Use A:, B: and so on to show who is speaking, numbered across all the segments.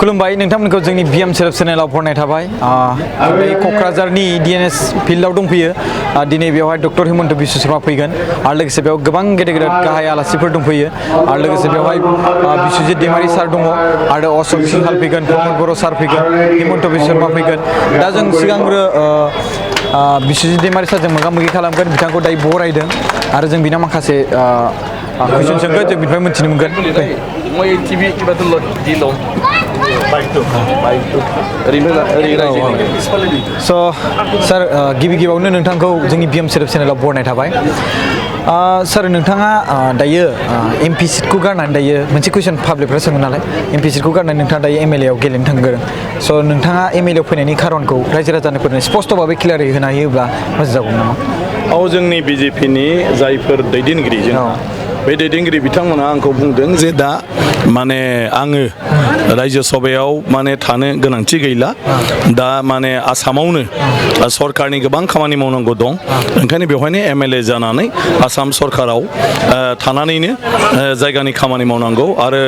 A: खुलुमबाय नोंथांमोनखौ जोंनि BM celeb चेनेलाव बरायनाय थाबाय बे क'क्राझारनि डिएनएस फिल्डआव दंफैयो दिनै बेवहाय डक्टर हिमन्त बिश्व शर्मा फैगोन आरो लोगोसे बेयाव गोबां गेदेर गेदेर गाहाय आलासिफोर दंफैयो आरो लोगोसे बेवहाय बिस्वजित दैमारी सार दङ आरो अशोक सिंहाल फैगोन प्रमद बर' सार फैगोन हिमन्त बिश्व शर्मा फैगोन दा जों सिगांग्रो बिस्वजित दैमारी सारजों मोगा मोगि खालामगोन बिथांखौ दायो बरायदों आरो जों बिना माखासे कुइसन सोंगोन जों बिनिफ्राय मिथिनो मोनगोन स' सार गिबि गिबियावनो नोंथांखौ जोंनि बिएम सेलेब चेनेलाव बरायनाय थाबाय सार नोंथाङा दायो एमपि सिटखौ गारनानै दायो मोनसे कुइसन पाब्लिकफ्रा सोङो नालाय एमपि सिटखौ गारनानै नोंथाङा दायो एमएलए आव गेलेनो थांगोन स' नोंथाङा एमएलए आव फैनायनि खारनखौ रायजो राजाफोरनो स्पष्ट भाबै क्लियारै होना होयोब्ला मोजां जागौमोन नामा
B: जोंनि बिजेपिनि जायफोर दैदेनगिरि बे दैदेनगिरि बिथांमोना आंखौ बुंदों जे दा माने आङो रायजो सभायाव माने थानो गोनांथि गैला दा माने आसामावनो सरकारनि गोबां खामानि मावनांगौ दं ओंखायनो बेवहायनो एमएलए जानानै आसाम सरकाराव थानानैनो जायगानि खामानि मावनांगौ आरो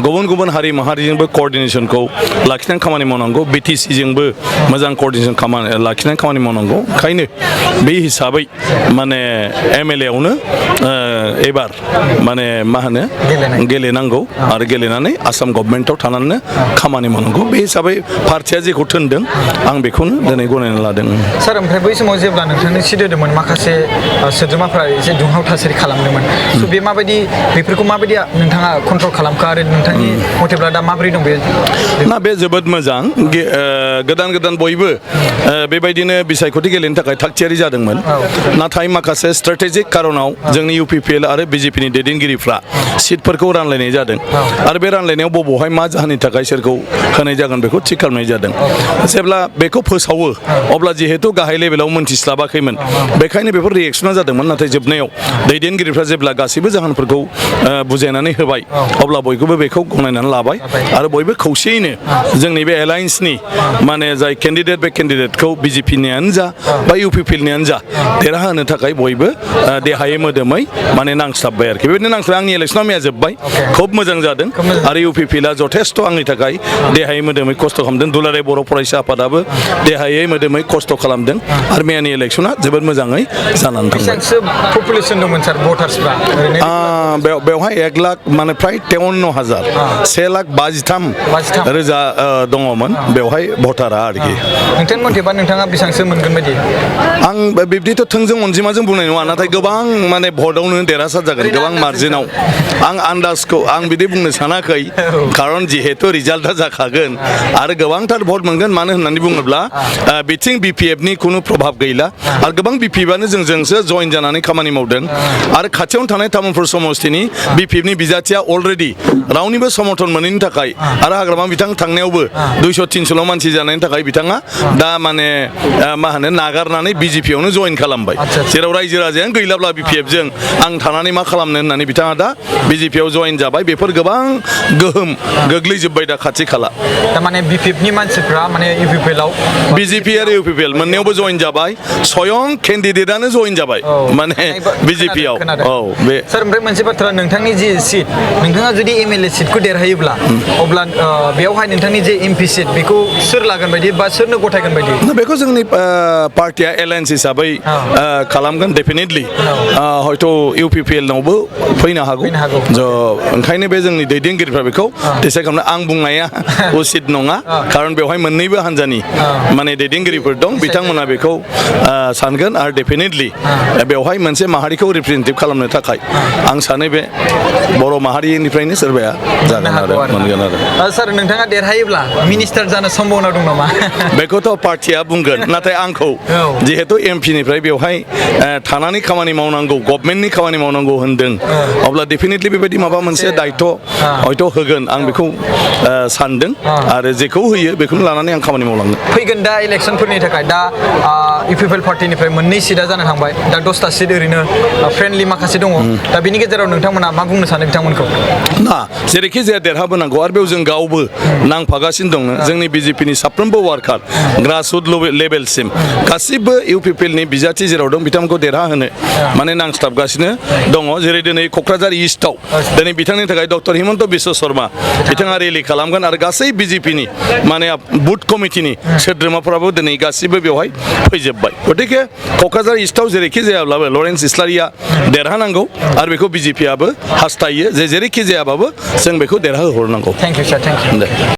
B: गुबुन गुबुन हारि माहारिजोंबो क'अर्डिनेसनखौ लाखिनानै खामानि मावनांगौ बिटिसिजोंबो मोजां क'अर्डिनेसन लाखिनानै खामानि मावनांगौ ओंखायनो बे हिसाबै माने एमएलए आवनो एबार माने मा होनो गेलेनांगौ आरो गेलेनानै आसाम गभर्नमेन्टआव थानानैनो खामानि मावनांगौ बे हिसाबै पार्टिया जेखौ थिनदों आं बेखौनो दिनै गनायना लादों
A: सार ओमफ्राय बै समाव जेब्ला नोंथांनो सिदोदोंमोन माखासे सोद्रोमाफ्रा एसे दुंहाव थासारि खालामदोंमोन स' बे माबायदि बेफोरखौ माबायदि नोंथाङा कन्ट्रल खालामखो आरो नोंथांनि मथेब्ला दा माबोरै दं बे
B: बे जोबोद मोजां गोदान गोदान बयबो बेबायदिनो बिसायख'थि गेलेनो थाखाय थागथियारि जादोंमोन नाथाय माखासे स्ट्रेटेजिक कारनाव जोंनि इउपिपिएल आरो बिजेपिनि दैदेनगिरिफ्रा सिटफोरखौ रानलायनाय जादों आरो बे रानलायनायाव बबेयावहाय मा जाहोननि थाखाय सोरखौ होनाय जागोन बेखौ थि खालामनाय जादों जेब्ला बेखौ फोसावो अब्ला जिहेतु गाहाय लेभेलाव मोनथिस्लाबाखैमोन बेखायनो बेफोर रिएक्सना जादोंमोन नाथाय जोबनायाव दैदेनगिरिफ्रा जेब्ला गासैबो जाहोनफोरखौ बुजायनानै होबाय अब्ला बयखौबो बेखौ गनायनानै लाबाय आरो बयबो खौसेयैनो जोंनि बे एलायन्सनि माने जाय केन्डिडेट बे केन्डिडेटखौ बिजेपिनियानो जा बा इउपिपिएलनियानो जा देरहाहोनो थाखाय बयबो देहायै मोदोमै माने नांस्लाबबाय आरोखि बेबायदिनो नांस्लाब आंनि इलेक्सनाव मैया जोब्बाय खुब मोजां जादों आरो इउपिपिएलआ जथेस्थ' आंनि थाखाय देहायै मोदोमै खस्थ' खालामदों दुलाराय बर' फरायसा आफादाबो देहायै मोदोमै खस्थ' खालामदों आरो मैयानि इलेक्सना जोबोद मोजाङै जानानै थांबाय
A: पपुलेसन दंमोन सार भटार्सफ्रा
B: बेवहाय 1 लाख माने फ्राय 53,000 1,53,000 दङमोन बेवहाय भटारा आरोखि
A: नोंथांनि मथेबा नोंथाङा बेसेबांसो मोनगोन बायदि
B: आं बिब्दिथ' थोंजों अनजिमाजों बुंनाय नङा नाथाय गोबां माने भटआवनो देरहासार जागोन गोबां मार्जिनाव आं आन्दाजखौ आं बिदि बुंनो सानाखै खारन जिहेतु रिजाल्टआ जाखागोन आरो गोबांथार भट मोनगोन मानो होननानै बुङोब्ला बिथिं बिपिएफनि खुनु प्रभाब गैला आरो गोबां बिपिएफआनो जोंजोंसो जइन जानानै खामानि मावदों आरो खाथियावनो थानाय तामुलपुर समस्तिनि बिपिएफनि बिजाथिया अलरेडि रावनिबो समर्थन मोनैनि थाखाय आरो हाग्रामा बिथां थांनायावबो 200-300 मानसि जानायनि थाखाय बिथाङा दा माने मा होनो नागारनानै बिजेपियावनो जइन खालामबाय जेराव रायजो राजायानो गैलाब्ला बिपिएफजों आं थानानै मा खालामनो होननानै बिथाङा दा बिजेपियाव जइन जाबाय बेफोर गोबां गोहोम गोग्लैजोब्बाय दा खाथि खाला
A: माने बिपिएफनि मानसिफ्रा माने इउपिपिएलआव
B: बिजेपि आरो इउपिपिएल मोननैयावबो जइन जाबाय स्वयं केन्डिडेटआनो जइन जाबाय माने बिजेपियाव बे
A: सार ओमफ्राय मोनसे बाथ्रा नोंथांनि जि सिट नोंथाङा जुदि एमएलए सिटखौ देरहायोब्ला अब्ला बेवहाय नोंथांनि जे एमपि सिट बेखौ सोर लागोन बायदि बा सोरनो गथायगोन बायदि
B: बेखौ जोंनि पार्टिया एलायन्स हिसाबै खालामगोन डेफिनेटलि हयथ' इउपिपिएलनावबो फैनो हागौ ओंखायनो बे जोंनि दैदेनगिरिफ्रा बेखौ डिसाइड खालामनो आं बुंनाया उचित नङा खारन बेवहाय मोननैबो हान्जानि माने दैदेनगिरिफोर दं बिथांमोना बेखौ सानगोन आरो डेफिनेटलि बेवहाय मोनसे माहारिखौ रिप्रेजेन्टेटिभ खालामनो थाखाय आं सानो बे बर' माहारिनिफ्रायनो सोरबाया जागोन आरो मोनगोन आरो
A: सार नोंथाङा देरहायोब्ला मिनिस्टार जानो सम्भावना दं नामा
B: बेखौथ' पार्टिया बुंगोन नाथाय आंखौ जिहेतु एमपिनिफ्राय बेवहाय थानानै खामानि मावनांगौ गभर्नमेन्टनि खामानि मावनांगौ होनदों अब्ला डेफिनेटलि बेबायदि माबा मोनसे दायित्व हयथ' होगोन आं बेखौ सानदों आरो जेखौ होयो बेखौनो लानानै आं खामानि मावलांगोन
A: फैगोन दा इलेक्सनफोरनि थाखाय दा इउपिपिएल पार्टिनिफ्राय मोननै सिटआ जानो थांबाय दा 10टा सिट ओरैनो फ्रेन्डलि माखासे दङ दा बिनि गेजेराव नोंथांमोना मा बुंनो सानो बिथांमोनखौ
B: ना जेरैखि जाया देरहाबोनांगौ आरो बेयाव जों गावबो नांफागासिनो दङ जोंनि बिजेपिनि साफ्रोमबो वार्कार ग्रासरुट लेभेलसिम गासिबो इउपिपिएलनि बिजाथि जेराव दं बिथांमोनखौ देरहाहोनो माने नांस्लाबगासिनो दङ जेरै दिनै क'क्राझार इस्टआव दिनै बिथांनि थाखाय डक्टर हिमन्त बिश्व शर्मा बिथाङा रेलि खालामगोन आरो गासै बिजेपिनि माने बुथ कमिटिनि सोद्रोमाफोराबो दिनै गासिबो बेवहाय फैजोब्बाय गतिके क'क्राझार इस्टआव जेरैखि जायाब्लाबो लरेन्स इस्लारिया देरहानांगौ आरो बेखौ बिजेपियाबो हास्थायो जे जेरैखि जायाबाबो जों बेखौ देरहाहोहरनांगौ
A: thank you sir thank U